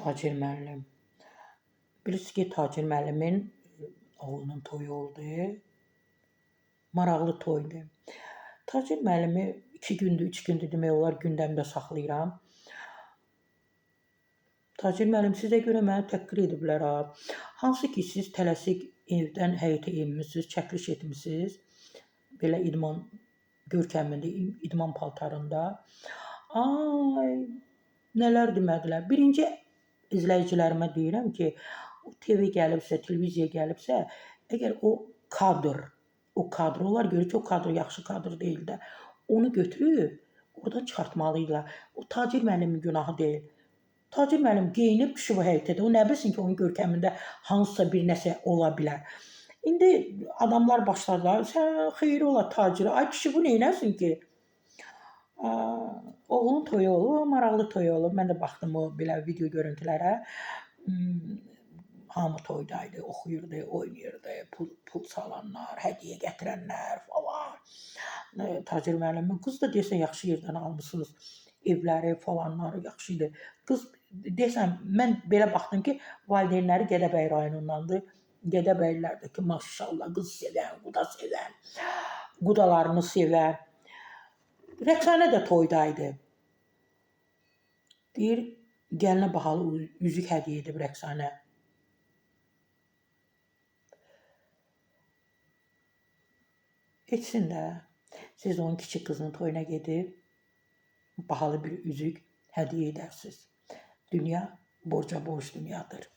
Tacir müəllim. Bilirsiniz ki, Tacir müəllimin oğlunun toyu oldu. Maraqlı toydu. Tacir müəllimi 2 gündür, 3 gündür demək olar gündəmdə saxlayıram. Tacir müəllim, sizə görə məni təhqir ediblər ha. Hansı ki, siz tələsik evdən həyətə enmisiniz, çəkiliş etmisiniz. Belə idman görkəmində, idman paltarında. Ay, nələr demədilər. Birinci izləyicilərimə deyirəm ki, o TV gəlibsə, televiziya gəlibsə, əgər o kadr, onlar görür ki, o kadr yaxşı kadr deyil də, onu götürüb oradan çıxartmalıydılar. O Tacir müəllimin günahı deyil. Tacir müəllim geyinib düşüb o həyətə də. O nə bilsin ki, onun görkəmində hansısa bir nəsə ola bilər. İndi adamlar başladılar. Sən xeyri ola Tacirə. Ay kişi, bu neynəsin ki? Oğlun toyu olub, maraqlı toyu olub. Mən də baxdım o belə video görüntülərə. Hamı toydaydı, oxuyurdu, oynayırdı, pul salanlar, hədiyyə gətirənlər falan. Tacir müəllimin qız da deyəsən yaxşı yerdən almısınız. Evləri falanları yaxşı idi. Qız deyəsən mən belə baxdım ki, valideynləri Gədəbəy rayonundandır. Gədəbəylilər də ki, maşallah qız sevən, quda sevən, qudalarını sevən. Rəqsanə də toydaydı. Deyir, gəlinə bahalı üzük hədiyyə edib Rəqsanə. Etsin də. Siz onun kiçik qızının toyuna gedib bahalı bir üzük hədiyyə edərsiniz. Dünya borca borc dünyadır.